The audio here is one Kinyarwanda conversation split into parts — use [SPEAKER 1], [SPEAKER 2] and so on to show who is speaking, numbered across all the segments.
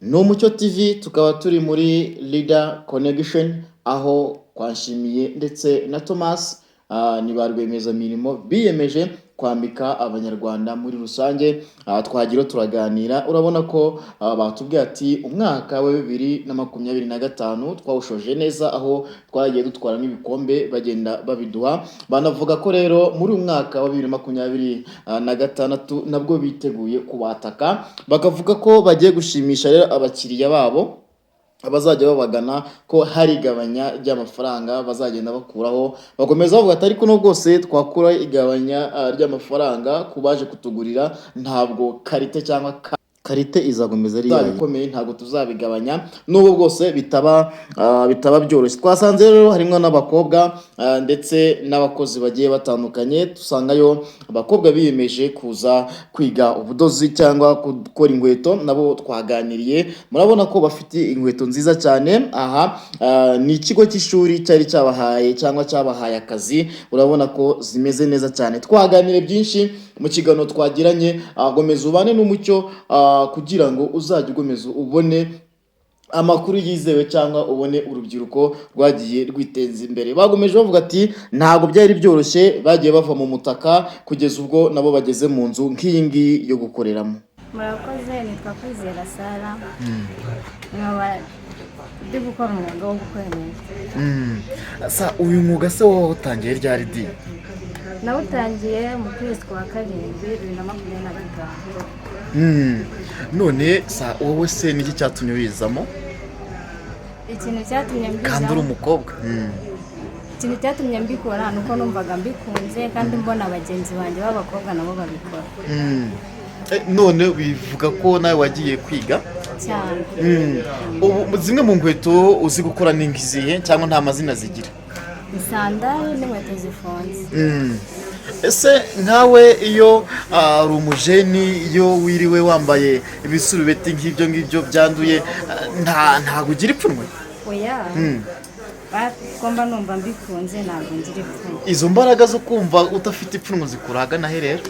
[SPEAKER 1] Ni Umucyo TV, tukaba turi muri Leader Connection, aho kwa Nshimiye ndetse na Thomas, ni ba rwiyemezamirimo biyemeje kwambika Abanyarwanda muri rusange. Twagira turaganira, urabona ko batubwiye ati umwaka wa 2025 twawushoje neza, aho twagiye dutwara n'ibikombe, bagenda babiduha. Banavuga ko rero muri uyu mwaka wa 2026 nabwo biteguye kubataka, bakavuga ko bagiye gushimisha rero abakiriya babo abazajya babagana, ko hari igabanya ry'amafaranga bazagenda bakuraho. Bakomeza bavuga ati ariko nubwo bwose twakura igabanya ry'amafaranga ku baje kutugurira, ntabwo qualité cyangwa qualité izakomeza ari ikomeye, ntabwo tuzabigabanya nubwo bwose bitaba byoroshye. Twasanze rero harimo n'abakobwa ndetse n'abakozi bagiye batandukanye. Dusangayo abakobwa biyemeje kuza kwiga ubudozi cyangwa gukora inkweto, nabo twaganiriye, murabona ko bafite inkweto nziza cyane. Aha ni ikigo cy'ishuri cyari cyabahaye cyangwa cyabahaye akazi, urabona ko zimeze neza cyane. Twaganiriye byinshi mu kiganiro twagiranye. Gomeza ubane n'Umucyo kugira ngo uzajye ugomeza ubone amakuru yizewe cyangwa ubone urubyiruko rwagiye rwiteza imbere. Bagomeje bavuga ati ntabwo byari byoroshye, bagiye bava mu mutaka kugeza ubwo nabo bageze mu nzu nk'iyi ngiyi yo gukoreramo.
[SPEAKER 2] Murakoze, nitwa Kwizera Sara, nkaba ndi gukora umwuga wo gukora inkweto.
[SPEAKER 1] Sa uyu mwuga se wowe wawutangiye ryari di?
[SPEAKER 2] Nawutangiye mu kwezi kwa karindwi 2025.
[SPEAKER 1] None sa wowe se niki cyatumye wizamo?
[SPEAKER 2] Ikintu cyatumye
[SPEAKER 1] Kandi uri
[SPEAKER 2] mbizamo,
[SPEAKER 1] umukobwa?
[SPEAKER 2] ikintu cyatumye mbikora ni uko numvaga mbikunze kandi mbona bagenzi banjye b'abakobwa nabo babikora.
[SPEAKER 1] None bivuga ko nawe wagiye kwiga?
[SPEAKER 2] Cyane.
[SPEAKER 1] Ubu zimwe mu nkweto uzi gukora ni nk'izihe, cyangwa nta mazina zigira?
[SPEAKER 2] Isandari n'inkweto zifunze.
[SPEAKER 1] Ese nkawe iyo uri umujeni, iyo wiriwe wambaye ibisurubeti nk'ibyo ngibyo byanduye, ntabwo ugira ipfunwe?
[SPEAKER 2] Oya, kuko mba numva mbikunze, ntabwo ngira ipfunwe.
[SPEAKER 1] Izo mbaraga zo kumva udafite ipfunwe zikura ahagana he rero?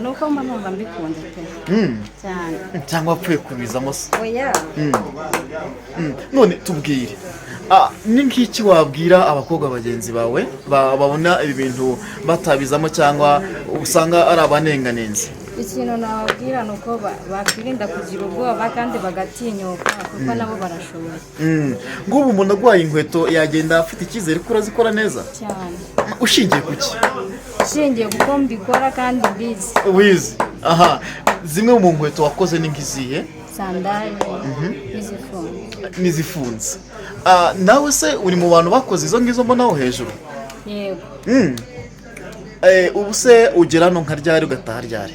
[SPEAKER 2] Ni uko mba numva mbikunze pe, cyane.
[SPEAKER 1] Cyangwa wapfuye kubizamo se?
[SPEAKER 2] Oya.
[SPEAKER 1] None tubwire, ni nk'iki wabwira abakobwa bagenzi bawe babona ibi bintu batabizamo cyangwa usanga ari abanenganenzi?
[SPEAKER 2] Ikintu nababwira ni uko bakwirinda kugira ubwoba kandi bagatinyuka, kuko nabo barashoboye.
[SPEAKER 1] Nk'ubu umuntu arwaye inkweto yagenda afite icyizere ko urazikora neza?
[SPEAKER 2] Cyane.
[SPEAKER 1] Ushingiye ku ki?
[SPEAKER 2] Ushingiye kuko mbikora kandi mbizi.
[SPEAKER 1] Wizi aha, zimwe mu nkweto wakoze ni nk'izihe?
[SPEAKER 2] Sandari n'izifunze.
[SPEAKER 1] N'izifunze. Nawe se uri mu bantu bakoze izo ngizo mbonaho hejuru?
[SPEAKER 2] Yego.
[SPEAKER 1] Ubu se ugera hano nka ryari, ugataha ryari?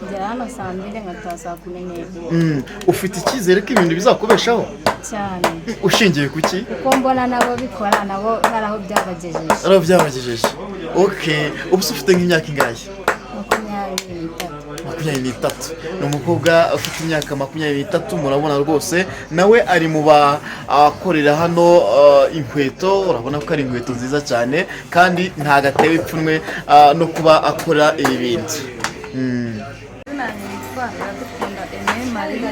[SPEAKER 2] Ngera hano saa 2, nkataha saa 12.
[SPEAKER 1] Ufite icyizere ko ibintu bizakubeshaho?
[SPEAKER 2] Cyane.
[SPEAKER 1] Ushingiye ku ki?
[SPEAKER 2] Kuko mbona nabo bikora, nabo hari aho byabagejeje.
[SPEAKER 1] Ari aho byabagejeje, okay. Ubu se ufite nk'imyaka ingahe?
[SPEAKER 2] 23.
[SPEAKER 1] 23, ni umukobwa ufite imyaka 23, murabona rwose nawe ari mu bakorera hano inkweto. Urabona ko ari inkweto nziza cyane kandi ntabwo atewe ipfunwe no kuba akora ibi bintu.
[SPEAKER 3] Izina nitwa Iradukunda Aimée Marie.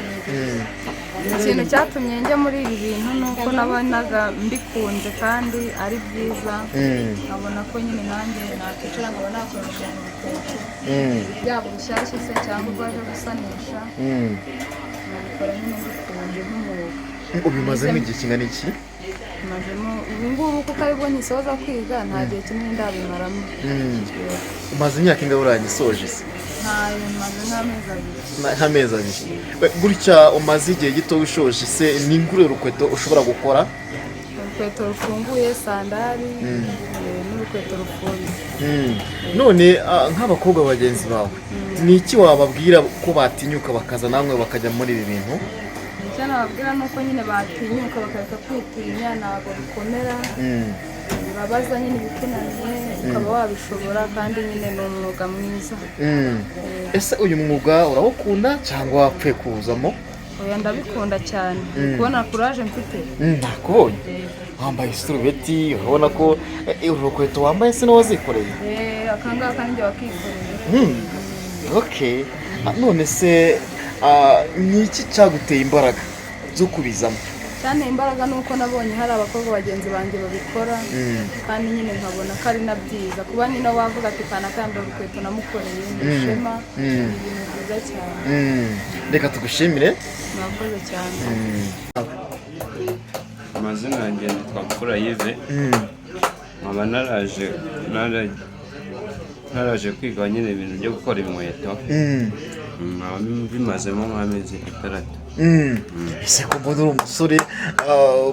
[SPEAKER 3] Ikintu cyatumye njya muri ibi bintu ni uko nabonaga mbikunze kandi ari byiza, nkabona ko nyine nanjye nakwicara nkaba nakora umuntu urukweto, yaba urushyashya se cyangwa urwaje gusanisha, nkabikora nyine mbikunze nk'umwuga.
[SPEAKER 1] Ubimazemo igihe kingana iki?
[SPEAKER 3] Mazemo ubu ngubu, kuko aribwo ngisoza kwiga, nta gihe kinini ndabimaramo.
[SPEAKER 1] Umaze imyaka ingahe urangisoje se?
[SPEAKER 3] Ntayo maze, nk'amezi 2.
[SPEAKER 1] Nk'amezi 2. Gutya umaze igihe gito wishoje se, ni ngure urukweto ushobora gukora?
[SPEAKER 3] Urukweto rufunguye, sandari, n'urukweto rufunze.
[SPEAKER 1] None nk'abakobwa bagenzi bawe, ni iki wababwira ko batinyuka bakaza namwe bakajya muri ibi bintu?
[SPEAKER 3] Icyo nababwira ni uko nyine batinyuka bakareka kwitinya, ntabwo bikomera. Urabaza nyine ibikunaniye ukaba wabishobora, kandi nyine ni umwuga mwiza.
[SPEAKER 1] Ese uyu mwuga urawukunda cyangwa wapfuye kuwuzamo?
[SPEAKER 3] Oya, ndabikunda cyane. Kubona courage mfite.
[SPEAKER 1] Nakubonye wambaye isurubeti, urabona ko uru rukweto wambaye se wazikoreye?
[SPEAKER 3] Aka ngaka ninjye wakikoreye.
[SPEAKER 1] Okay. None se ni iki cyaguteye imbaraga? zo kubizamo?
[SPEAKER 3] Cyane imbaraga ni uko nabonye hari abakobwa bagenzi banjye babikora, kandi nyine nkabona ko ari na byiza kuba nyine wavuga ati kanaka yambaye urukweto namukoreye, ni ishema, ni ibintu byiza cyane.
[SPEAKER 1] Reka tugushimire.
[SPEAKER 3] Murakoze cyane.
[SPEAKER 4] Amazina yanjye nitwa Mfura Yves, nkaba naraje kwiga nyine ibintu byo gukora inkweto, nkaba bimazemo nk'amezi 6.
[SPEAKER 1] Ese ko mbona uri umusore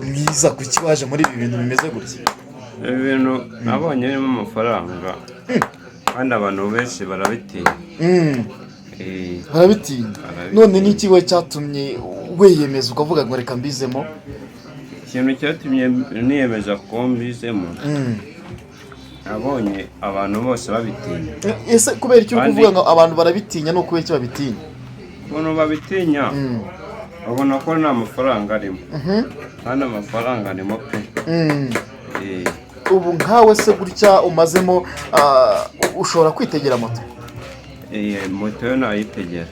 [SPEAKER 1] mwiza, kuki waje muri ibi bintu bimeze gutya?
[SPEAKER 4] Ibi bintu nabonye birimo amafaranga, kandi abantu benshi barabitinya.
[SPEAKER 1] Barabitinya.
[SPEAKER 4] Barabitinya.
[SPEAKER 1] None n'iki we cyatumye wiyemeza ukavuga ngo reka mbizemo?
[SPEAKER 4] Ikintu cyatumye niyemeza ko mbizemo, nabonye abantu bose babitinya.
[SPEAKER 1] Ese kubera icyo uri kuvuga ngo abantu barabitinya, ni ukubera icyo babitinya?
[SPEAKER 4] Ukuntu babitinya, babona ko nta mafaranga arimo, kandi amafaranga arimo pe.
[SPEAKER 1] Ubu nkawe se gutya umazemo, ushobora kwitegera moto?
[SPEAKER 4] Moto yo nayitegera.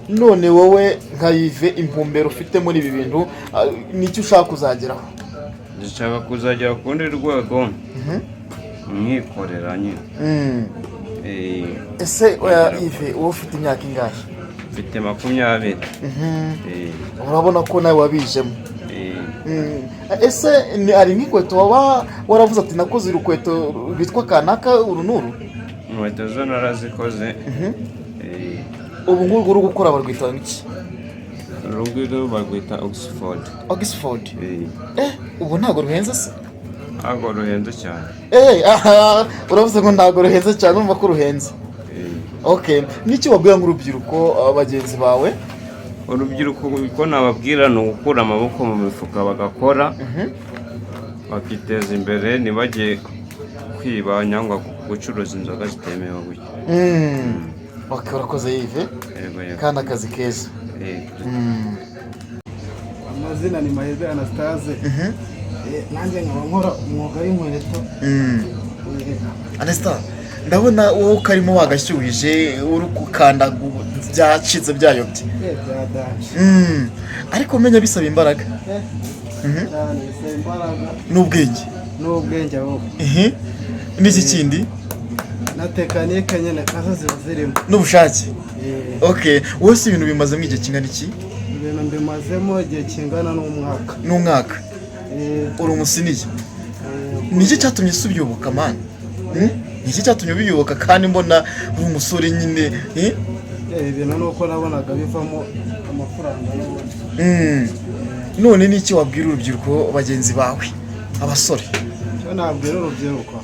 [SPEAKER 1] None wowe nka Yves, intumbero ufite muri ibi bintu, nicyo ushaka kuzageraho?
[SPEAKER 4] Ndashaka kuzagera ku rundi rwego, nkikorera nyine.
[SPEAKER 1] Ese Yves, wowe ufite imyaka ingahe?
[SPEAKER 4] Mfite 20.
[SPEAKER 1] Urabona ko nawe wabijemo. Ese ni ari nk'inkweto waba waravuze ati nakoze urukweto rwitwa kanaka uru n'uru?
[SPEAKER 4] Inkweto zo narazikoze.
[SPEAKER 1] Ubu ngurwo uri gukora barwita iki?
[SPEAKER 4] Uru nguru barwita Oxford.
[SPEAKER 1] Oxford. Ubu ntabwo ruhenze se?
[SPEAKER 4] Ntabwo ruhenze cyane.
[SPEAKER 1] Aha, uravuze ngo ntabwo ruhenze cyane, urumva ko ruhenze. Okay, n'iki wabwira nk'urubyiruko, bagenzi bawe?
[SPEAKER 4] Urubyiruko uko nababwira ni ugukura amaboko mu mifuka, bagakora, bakiteza imbere, ntibajye kwiba cyangwa gucuruza inzoga zitemewe gutya.
[SPEAKER 1] Okay, urakoze Yves.
[SPEAKER 4] Yego, yego.
[SPEAKER 1] Kandi akazi keza.
[SPEAKER 4] Yego.
[SPEAKER 5] Amazina ni Mahirwe Anastase. Nanjye nkaba nkora umwuga w'inkweto.
[SPEAKER 1] Anesta, ndabona wowe ukarimo wagashyuhije, uri gukanda byacitse byayobye.
[SPEAKER 5] Byadanje.
[SPEAKER 1] Ariko menya bisaba imbaraga.
[SPEAKER 5] Cyane, bisaba imbaraga.
[SPEAKER 1] N'ubwenge.
[SPEAKER 5] N'ubwenge ahubwo.
[SPEAKER 1] N'iki kindi?
[SPEAKER 5] Na technique nyine nazo ziba zirimo.
[SPEAKER 1] N'ubushake. Okay, wowe si ibintu bimazemo igihe kingana iki?
[SPEAKER 5] Ibintu mbimazemo igihe kingana n'umwaka.
[SPEAKER 1] N'umwaka. Uri umusiniye. Niki cyatumye se ubiyoboka, man? Niki cyatumye ubiyoboka kandi mbona uri umusore nyine, eh?
[SPEAKER 5] Ibintu ni uko nabonaga bivamo amafaranga n'ubundi.
[SPEAKER 1] None niki wabwira urubyiruko bagenzi bawe, abasore?
[SPEAKER 5] Icyo nabwira urubyiruko,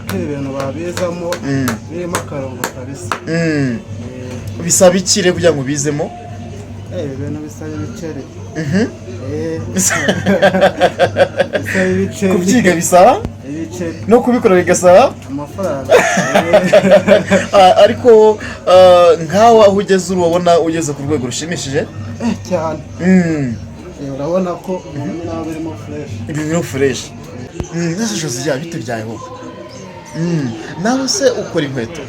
[SPEAKER 5] ko ibi bintu babizamo birimo akarongo kabisa.
[SPEAKER 1] Bisaba iki rero kugira ngo ubizemo?
[SPEAKER 5] Ibi bintu bisaba ibiceri. Bisaba ibiceri.
[SPEAKER 1] Kubyiga bisaba
[SPEAKER 5] ibiceri.
[SPEAKER 1] No kubikora bigasaba
[SPEAKER 5] amafaranga.
[SPEAKER 1] Ariko nkawe aho ugeze urabona ugeze ku rwego rushimishije?
[SPEAKER 5] Cyane. Urabona ko umuntu nawe birimo fresh.
[SPEAKER 1] Ibintu biri fresh. Nese Josiya, bite byawe wowe? Nawe se ukora inkweto?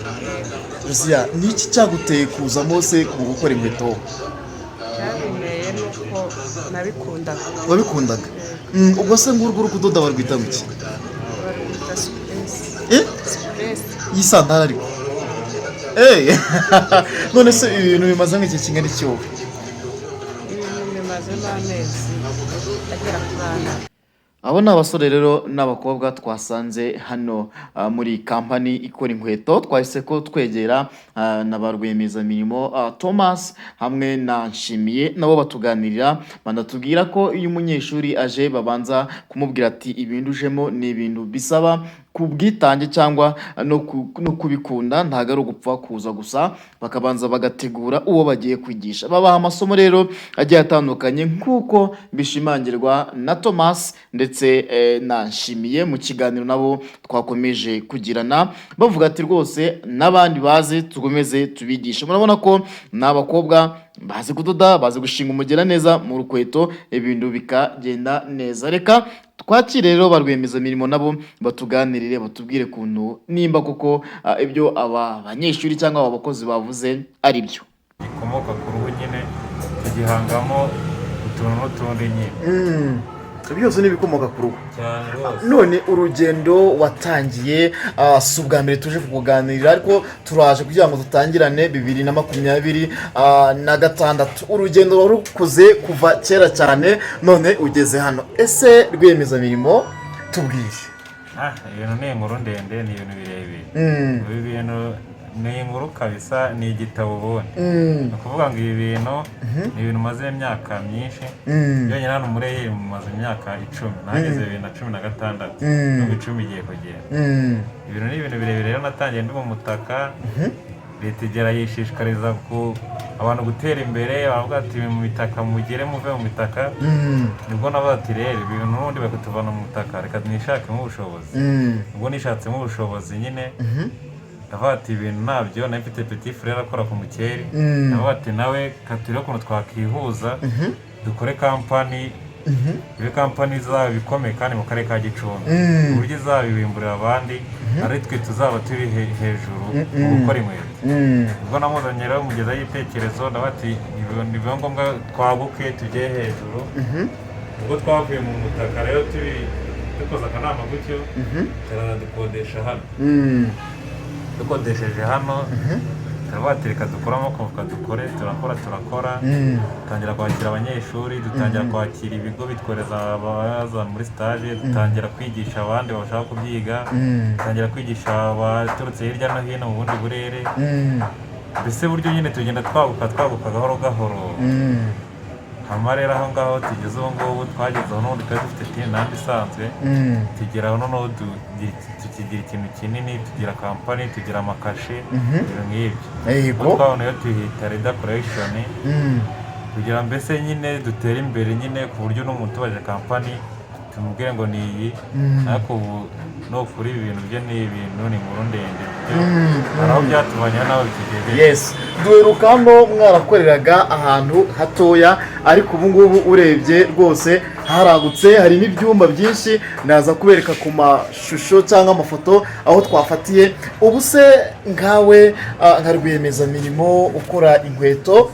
[SPEAKER 1] Josiya, ni iki cyaguteye kuzamo se mu gukora inkweto?
[SPEAKER 6] Cyabinteye ni uko nabikundaga.
[SPEAKER 1] Wabikundaga. Ubwo se ngurwo uri kudoda barwita ngo iki?
[SPEAKER 6] Barwita souplesse.
[SPEAKER 1] Eh?
[SPEAKER 6] Souplesse.
[SPEAKER 1] Y'isandara ariko. None se ibi bintu bimaze nk'igihe kingana iki wowe?
[SPEAKER 6] Ibintu bimazemo amezi agera kuri 4.
[SPEAKER 1] Abo ni abasore rero n'abakobwa twasanze hano, muri kampani ikora inkweto. Twahise ko twegera na ba rwiyemezamirimo, Thomas hamwe na Nshimiye, nabo batuganirira, banatubwira ko iyo umunyeshuri aje babanza kumubwira ati ibintu ujemo ni ibintu bisaba ku bwitange cyangwa no kubikunda, ntabwo ari ugupfa kuza gusa. Bakabanza bagategura uwo bagiye kwigisha, babaha amasomo rero agiye atandukanye nk'uko bishimangirwa na Thomas ndetse na Nshimiye mu kiganiro nabo twakomeje kugirana, bavuga ati rwose n'abandi baze tukomeze tubigishe. Murabona ko ni abakobwa bazi kudoda, bazi gushinga umugera neza mu rukweto, ibintu bikagenda neza. Reka twakire rero ba rwiyemezamirimo nabo batuganirire, batubwire ukuntu nimba koko ibyo aba banyeshuri cyangwa aba bakozi bavuze ari byo.
[SPEAKER 7] Gikomoka ku ruhu nyine, tugihangamo Utuntu n'utundi nyine.
[SPEAKER 1] Byose ni ibikomoka ku ruhu.
[SPEAKER 7] Cyane rwose.
[SPEAKER 1] None urugendo watangiye, si ubwa mbere tuje kukuganirira, ariko turaje kugira ngo dutangirane 2026. Urugendo warukoze kuva kera cyane, none ugeze hano. Ese rwiyemezamirimo, tubwire.
[SPEAKER 7] Ibintu ni inkuru ndende, ni ibintu birebire. Ibi bintu ni inkuru kabisa, ni igitabo ubundi. Ni ukuvuga ngo ibi bintu ni ibintu maze imyaka myinshi. Byonyine hano muri iyi mumaze imyaka 10, nageze 2016, n'ubu 10 igiye kugera. Ibintu ni ibintu birebire rero. Natangiye ndi mu mutaka, leta igera yishishikariza ku abantu gutera imbere, baravuga ati mu mitaka mugere muve mu mitaka. Nibwo navuga ati rero ibi bintu n'ubundi bari kutuvana mu mutaka, reka nishakemo ubushobozi. Ubwo nishatsemo ubushobozi nyine, ndavuga ati ibintu ntabyo nari mfite, petit frère akora ku mukeri. Ndavuga ati nawe katurebe ukuntu twakihuza, dukore kampani, ibe kampani izaba ikomeye kandi mu karere ka Gicumbi, ku buryo izabibimburira abandi, ari twe tuzaba turi hejuru mu gukora inkweto. Ubwo namuzanye rero mugezaho igitekerezo, ndavuga ati nibiba ngombwa twaguke tujye hejuru. Ubwo twavuye mu mutaka rero turi dukoze akanama gutyo, turaza dukodesha hano. Dukodesheje hano, turavuga ati reka dukore amaboko dukore. Turakora, turakora, dutangira kwakira abanyeshuri, dutangira kwakira ibigo bitwohereza abaza muri stage, dutangira kwigisha abandi bashaka kubyiga, dutangira kwigisha abaturutse hirya no hino mu bundi burere. Mbese buryo nyine tugenda twaguka, twaguka gahoro gahoro. Hama rero aho ngaho tugeze ubu ngubu, twageze aho n'ubundi twari dufite TIN number isanzwe, tugera aho noneho tukigira ikintu kinini, tugira kampani, tugira amakashe, ibintu nk'ibyo. Ubwo twabona iyo tuhita Reda Collection, kugira mbese nyine dutere imbere nyine, ku buryo n'umuntu tubaje kampani tumubwire ngo ni iyi. Ariko ubu ni ukuri ibi bintu byo ni ibintu, ni inkuru ndende byo, hari aho byatuvanye n'aho bitugejeje.
[SPEAKER 1] Yes, duheruka hano mwarakoreraga ahantu hatoya, ariko ubu ngubu urebye rwose haragutse, harimo ibyumba byinshi. Naza kubereka ku mashusho cyangwa amafoto aho twafatiye. Ubu se nkawe, nka rwiyemezamirimo ukora inkweto,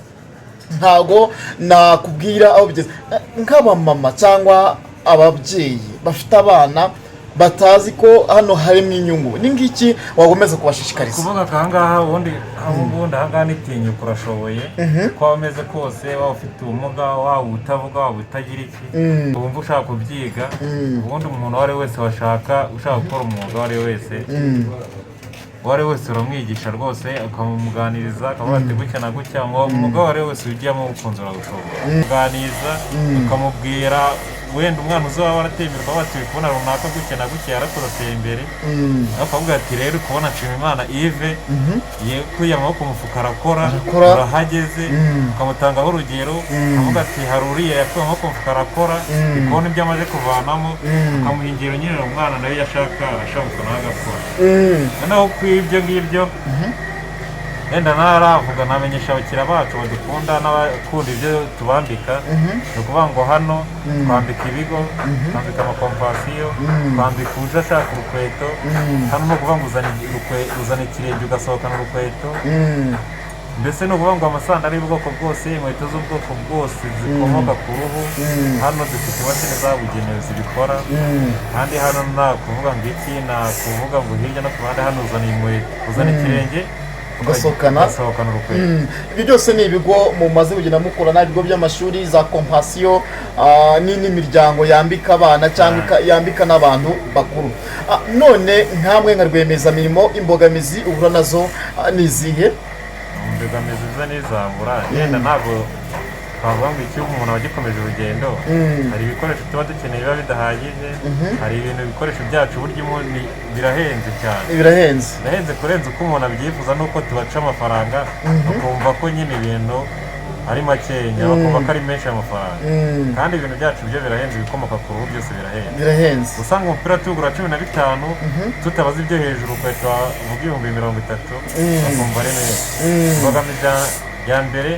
[SPEAKER 1] ntago nakubwira aho bigeze. Nk'abamama cyangwa ababyeyi bafite abana batazi ko hano harimo inyungu, ni ngiki wakomeza kubashishikariza?
[SPEAKER 7] Kuvuga ko ahangaha ubundi, aho ubundi ahangaha nitinyuka, urashoboye. Uko waba umeze kose, waba ufite ubumuga, waba utavuga, waba utagira iki, wumva ushaka kubyiga, ubundi umuntu uwo ari we wese washaka, ushaka gukora umwuga uwo ari we wese, uwo ari we wese uramwigisha rwose, ukamuganiriza, akavuga ati gutya na gutya, ngo umwuga uwo ari we wese ujyamo ukunze urawushobora. Ukamuganiriza, ukamubwira wenda umwana uzaba warateye imbere, ukavuga ati uri kubona runaka gutya na gutya yarakoze ateye imbere, ariko akavuga ati rero uri kubona Nshimiyimana Yves yekuye amaboko mu mufuka arakora,
[SPEAKER 1] Arakora.
[SPEAKER 7] urahageze, ukamutangaho urugero, ukavuga ati hari uriya yakuye amaboko mu mufuka arakora, uri kubona ibyo amaze kuvanamo, ukamuha ingero nyine, umwana nawe yashaka arashabuka nawe agakora. Noneho ku ibyo ngibyo wenda ntaravuga, namenyesha abakiriya bacu badukunda n'abakunda ibyo tubambika. Ni ukuvuga ngo hano twambika ibigo, twambika amakompasiyo, twambika uje ashaka urukweto. Hano ni ukuvuga ngo uzana ikirenge ugasohokana urukweto. Mbese ni ukuvuga ngo amasandari y'ubwoko bwose, inkweto z'ubwoko bwose zikomoka ku ruhu, hano dufite imashini zabugenewe zibikora. Kandi hano nta kuvuga ngo iki, nta kuvuga ngo hirya no ku ruhande. Hano uzana inkweto, uzana ikirenge,
[SPEAKER 1] Ugasohokana.
[SPEAKER 7] ugasohokana urukweto.
[SPEAKER 1] Ibyo byose ni ibigo mumaze kugenda mukorana, ibigo by'amashuri, za kompasiyo, n'imiryango yambika abana cyangwa yambika n'abantu bakuru. None nkamwe nka rwiyemezamirimo, imbogamizi uhura nazo ni izihe?
[SPEAKER 7] Imbogamizi zo ntizabura. Yenda ntabwo twavuga ngo icyo umuntu aba agikomeje urugendo. Hari ibikoresho tuba dukeneye biba bidahagije, hari ibintu, ibikoresho byacu burya birahenze cyane.
[SPEAKER 1] Birahenze.
[SPEAKER 7] Birahenze kurenza uko umuntu abyifuza, nuko tubaca amafaranga bakumva ko nyine ibintu ari makenya, bakumva ko ari menshi amafaranga, kandi ibintu byacu byo birahenze. Ibikomoka ku ruhu byose birahenze.
[SPEAKER 1] Birahenze.
[SPEAKER 7] Usanga umupira tuwugura 15, tutabaza ibyo hejuru, ukahita wavuga 30,000, bakumva ari menshi. Imbogamizi ya mbere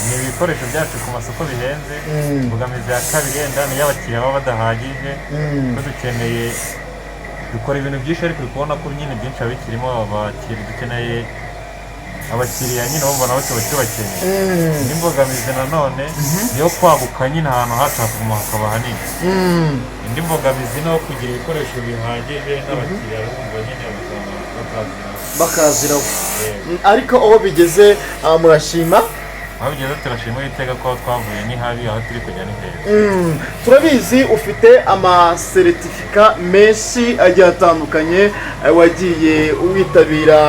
[SPEAKER 7] ni ibikoresho byacu ku masoko bihenze. Imbogamizi ya kabiri yenda ni iy'abakiriya baba badahagije, ko dukeneye, dukora ibintu byinshi, ariko uri kubona ko nyine byinshi biba bikirimo abakiriya dukeneye. Abakiriya nyine bumva nabo tuba tubakeneye. Indi mbogamizi nanone niyo kwaguka nyine, ahantu hacu hakaguma hakaba hanini. Indi mbogamizi ni kugira ibikoresho bihagije, n'abakiriya bumva nyine bakazira.
[SPEAKER 1] Bakaziraho.
[SPEAKER 7] Yego.
[SPEAKER 1] Ariko aho bigeze murashima?
[SPEAKER 7] Aho bigeze turashima Uwiteka ko aho twavuye ni habi, aho turi kujya ni heza.
[SPEAKER 1] Turabizi ufite amasertifika menshi agiye atandukanye, wagiye witabira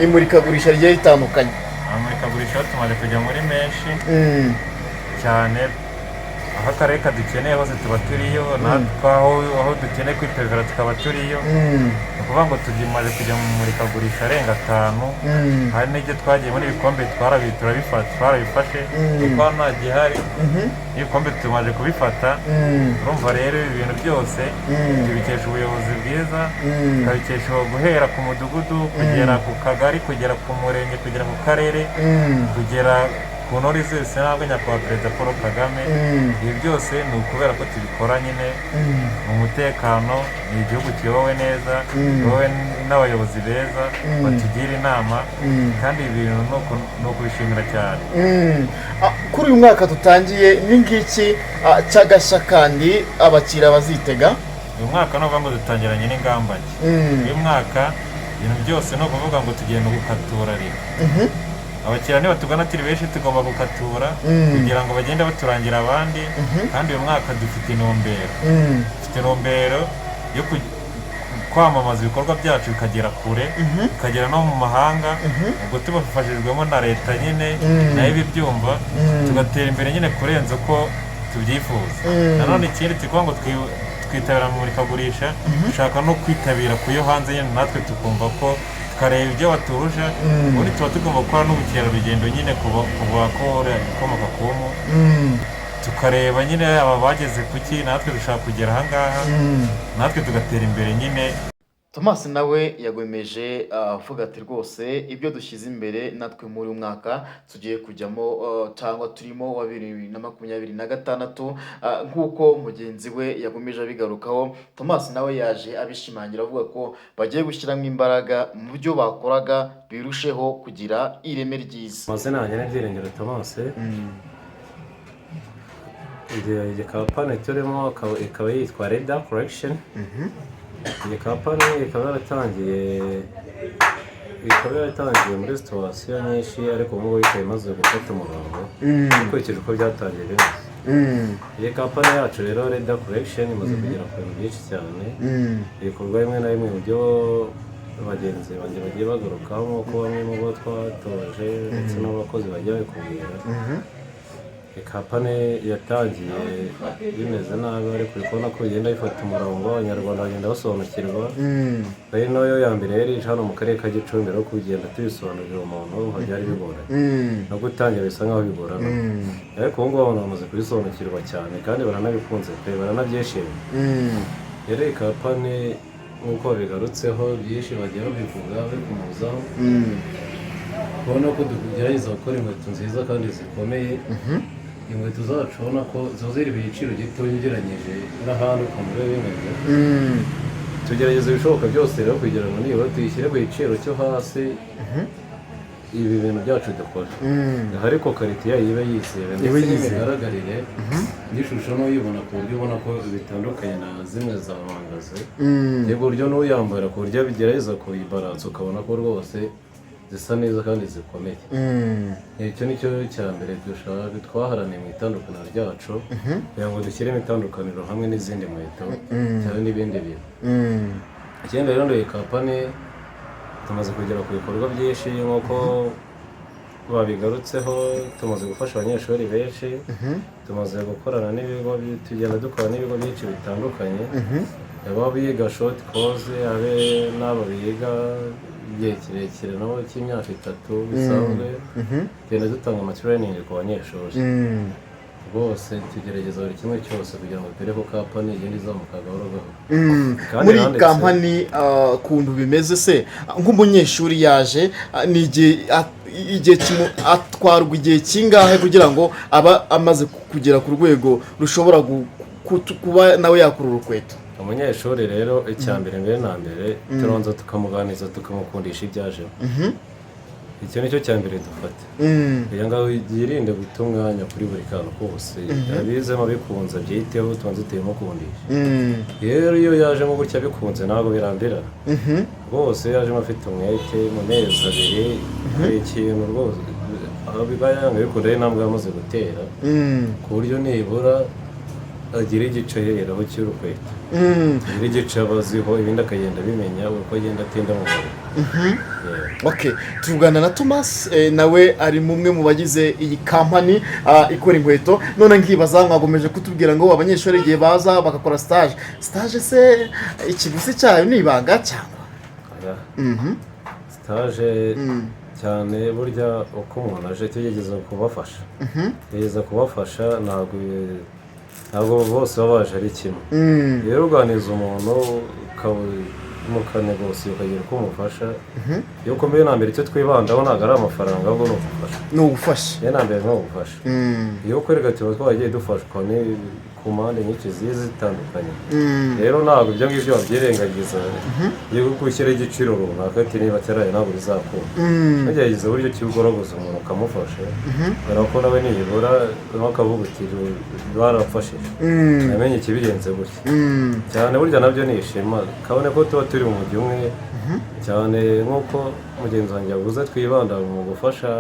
[SPEAKER 1] imurikagurisha rigiye ritandukanye.
[SPEAKER 7] Amurikagurisha tumaze kujya muri menshi cyane. Aho akarere kadukeneye hose tuba turiyo, natwe aho dukeneye kwitabira tukaba turiyo. Ni ukuvuga ngo tugimaze kujya mu murikagurisha arenga atanu. Hari n'ibyo twagiye muri ibikombe twarabifashe, kuko hano nta gihari, n'ibikombe tumaze kubifata. Urumva rero ibi bintu byose tubikesha ubuyobozi bwiza, tukabikesha guhera ku mudugudu, kugera ku kagari, kugera ku murenge, kugera ku karere, kugera ku ntore zose ntabwo nyakubahwa Perezida Paul Kagame. Ibi byose ni ukubera ko tubikora nyine mu mutekano. Ni igihugu kiyobowe neza, kiyobowe n'abayobozi beza batugira inama, kandi ibi bintu ni ukubishimira cyane.
[SPEAKER 1] Kuri uyu mwaka dutangiye ni ngiki cy'agashya kandi abakiriya bazitega?
[SPEAKER 7] Uyu mwaka ni ukuvuga ngo dutangiranye n'ingamba nshya. Uyu mwaka ibintu byose ni ukuvuga ngo tugenda gukatura rimwe. Abakiriya nibatugana turi benshi, tugomba gukatura kugira ngo bagende baturangira abandi. Kandi uyu mwaka dufite intumbero, dufite intumbero yo kwamamaza ibikorwa byacu bikagera kure, bikagera no mu mahanga, ubwo tubafashijwemo na leta nyine nayo ibibyumva, tugatera imbere nyine kurenza uko tubyifuza. Nanone ikindi turi kuvuga ngo twitabira mu murikagurisha, dushaka no kwitabira ku yo hanze nyine, natwe tukumva ko tukareba ibyo baturusha. Ubundi tuba tugomba gukora n'ubukerarugendo nyine ku bakora ibikomoka ku mpu, tukareba nyine aba bageze kuki, natwe dushaka kugera ahangaha, natwe tugatera imbere nyine.
[SPEAKER 1] Thomas nawe yagomeje avuga ati: "Rwose ibyo dushyize imbere natwe muri uyu mwaka tugiye kujyamo cyangwa turimo wa 2026," nk'uko mugenzi we yagomeje abigarukaho. Thomas nawe yaje abishimangira avuga ko bagiye gushyiramo imbaraga mu byo bakoraga birusheho kugira ireme ryiza.
[SPEAKER 8] Amazina yanjye ni Byiringiro Thomas. Iyi kampani turimo ikaba yitwa Reda Collection. Iyi kampani ikaba yaratangiye muri situation nyinshi, ariko ubu ngubu ikaba imaze gufata umurongo ukurikije uko byatangiye bimeze. Iyi kampani yacu rero, Reda Collection, imaze kugera ku bintu byinshi cyane, ibikorwa bimwe na bimwe mu byo bagenzi banjye bagiye bagarukaho, nk'uko bamwe mu bo twatoje ndetse n'abakozi bagiye babikubwira. Kampani yatangiye bimeze nabi, ariko uri kubona ko bigenda bifata umurongo, Abanyarwanda bagenda basobanukirwa. Ari nayo ya mbere yari ije hano mu karere ka Gicumbi. Rero kugenda tubisobanurira umuntu nka byari bigoranye, no gutangira bisa nkaho bigorana, ariko ubu ngubu abantu bamaze kubisobanukirwa cyane kandi baranabikunze pe, baranabyishimiye. Rero iyi kampani nk'uko babigarutseho byinshi bagiye babivuga babikomozaho, ubona ko tugerageza gukora inkweto nziza kandi zikomeye. Inkweto zacu ubona ko ziba ziri ku giciro gito ugereranyije n'ahandi ukuntu biba bimeze. Tugerageza ibishoboka byose rero kugira ngo nibura tuyishyire ku giciro cyo hasi ibi bintu byacu dukora, ariko qualité yayo ibe yizewe,
[SPEAKER 1] Ibe
[SPEAKER 8] ndetse
[SPEAKER 1] yizewe.
[SPEAKER 8] n'imigaragarire n'ishusho n'uyibona, ku buryo ubona ko bitandukanye na zimwe za mangaze. Yego, uburyo n'uyambara ku buryo abigerageza kuyibaransa, ukabona ko rwose zisa neza kandi zikomeye. Icyo ni cyo cya mbere dushaka, twaharaniye mu itandukaniro ryacu, kugira ngo dushyiremo itandukaniro hamwe n'izindi nkweto cyane n'ibindi bintu. Ikindi rero, iyi kampani tumaze kugera ku bikorwa byinshi nk'uko babigarutseho. Tumaze gufasha abanyeshuri benshi, tumaze gukorana n'ibigo tugenda dukora n'ibigo byinshi bitandukanye, aba biga short course, abe n'aba biga igihe kirekire nabo cy'imyaka 3 bisanzwe. Tugenda dutanga ama training ku banyeshuri rwose, tugerageza buri kimwe cyose kugira ngo tugere ko kampani igenda izamuka gahoro gahoro. Kandi
[SPEAKER 1] Muri kampani ukuntu bimeze se, nk'umunyeshuri yaje ni igihe igihe atwarwa igihe kingahe kugira ngo aba amaze kugera ku rwego rushobora kuba nawe yakura urukweto?
[SPEAKER 8] Umunyeshuri rero, icya mbere, mbere na mbere turanza tukamuganiriza, tukamukundisha ibyo ajemo. Icyo nicyo cya mbere dufata, kugira ngo yirinde guta umwanya kuri buri kantu kose, abizemo abikunze, abyiteho, tubanze tubimukundisha. Rero iyo yajemo gutya abikunze, ntabwo birambirana rwose. Iyo yajemo afite umwete, mu mezi 2 hari ikintu rwose aho biba yanga bikunda, ari intambwe yamaze gutera, ku buryo nibura agira igice aheraho cy'urukweto, agira igice aba aziho, ibindi akagenda abimenya uko agenda atinda mu murimo. Yeah.
[SPEAKER 1] Okay, tuvugana na Thomas, nawe ari mumwe mu bagize iyi kampani ikora inkweto. None nkibaza, mwagomeje kutubwira ngo abanyeshuri igihe baza bagakora stage se ikiguzi cyayo ni ibanga cyangwa?
[SPEAKER 8] Oya. Stage cyane burya uko umuntu aje tugerageza kubafasha, ntabwo bose baba baje ari kimwe. Rero uganiriza umuntu mukanegosiye, ukagira uko umufasha. Iyo ukomeye na mbere, icyo twibandaho ntabwo ari amafaranga, ahubwo ni ubufasha.
[SPEAKER 1] Ni ubufasha.
[SPEAKER 8] Iyo na mbere ni ubufasha. Iyo ukwereka tuba twagiye dufashwa ni ku mpande nyinshi zigiye zitandukanye. Rero ntabwo ibyo ngibyo wabyirengagiza, iyo gushyira igiciro runaka ati niba ataraye ntabwo bizakunda. Ugerageza uburyo ki ugorogoza umuntu ukamufasha, kubera ko nawe nibura nawe akavuga uti barafashije, namenye ikibirenze gutya. Cyane burya nabyo ni ishema, kabone ko tuba turi mu mujyi umwe. Cyane nk'uko mugenzi wanjye yavuze, twibanda mu gufasha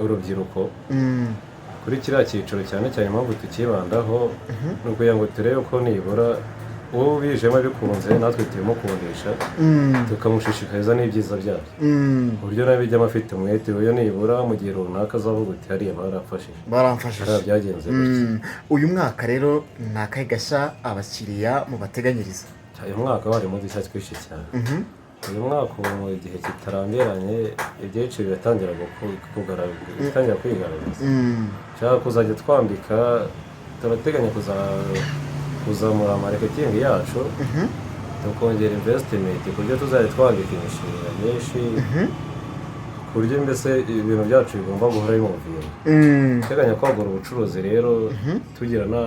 [SPEAKER 8] urubyiruko kuri kiriya cyiciro. Cyane cyane impamvu tukibandaho ni ukugira ngo turebe ko nibura uwo bijemo bikunze natwe tubimukundisha, tukamushishikariza n'ibyiza byabyo, ku buryo nawe bijyamo afite umwete, uburyo nibura mu gihe runaka azavuga uti hariya barafashije,
[SPEAKER 1] Baramfashije.
[SPEAKER 8] hariya byagenze gutya.
[SPEAKER 1] Uyu mwaka rero ni akahe gashya abakiriya mubateganyiriza?
[SPEAKER 8] Uyu mwaka harimo udushya twinshi cyane. Uyu mwaka ubu mu gihe kitarambiranye ibyinshi biratangira bitangira kwigaragaza. Nshaka kuzajya twambika, turateganya kuzamura marketing yacu, tukongera investment ku buryo tuzajya twambika imishinga myinshi, ku buryo mbese ibintu byacu bigomba guhora bimuvinga. Teganya kwagura ubucuruzi rero, tugira na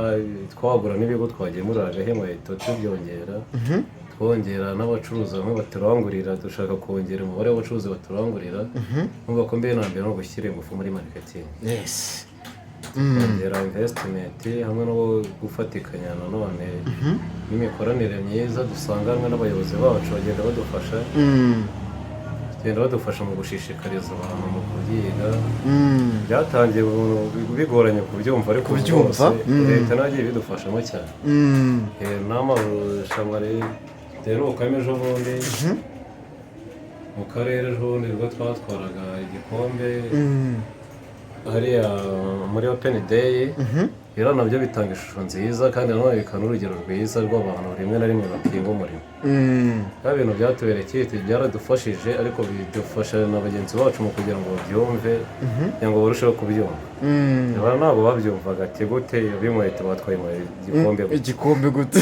[SPEAKER 8] twagura n'ibigo twagemuragaho inkweto, tubyongera, twongera n'abacuruzi bamwe baturangurira. Dushaka kongera umubare w'abacuruzi baturangurira. Numva ko mbere na mbere no gushyira ingufu muri marketing, kongera investment, hamwe no gufatikanya nanone n'imikoranire myiza dusanganwe n'abayobozi bacu, bagenda badufasha, bagenda badufasha mu gushishikariza abantu mu kubyiga. Byatangiye bigoranye kubyumva, ariko ubu
[SPEAKER 1] Kubyumva,
[SPEAKER 8] rwose leta nayo yagiye ibidufashamo cyane. N'amarushanwa duherukamo ejo bundi mu karere, ejo bundi ubwo twatwaraga igikombe hariya muri open day, rero nabyo bitanga ishusho nziza, kandi nanone bikaba n'urugero rwiza rw'abantu rimwe na rimwe bakinga umurimo. Bya bintu byatubereye, byaradufashije, ariko bidufasha na bagenzi bacu mu kugira ngo babyumve, kugira ngo barusheho kubyumva. Abantu ntabwo babyumvaga ati gute b'inkweto batwaye igikombe gute?
[SPEAKER 1] Igikombe gute?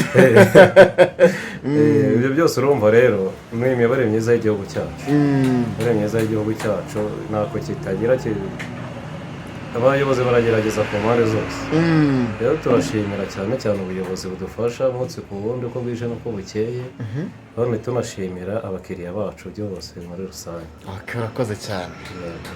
[SPEAKER 8] Ibyo byose urumva rero ni imibare myiza y'igihugu cyacu. Imibare myiza y'igihugu cyacu ntako kitagira, abayobozi baragerageza ku mpande zose. Rero turashimira cyane cyane ubuyobozi budufasha umunsi ku wundi, uko bwije n'uko bukeye, none tunashimira abakiriya bacu byose muri rusange.
[SPEAKER 1] Okay, urakoze cyane.
[SPEAKER 8] Yego.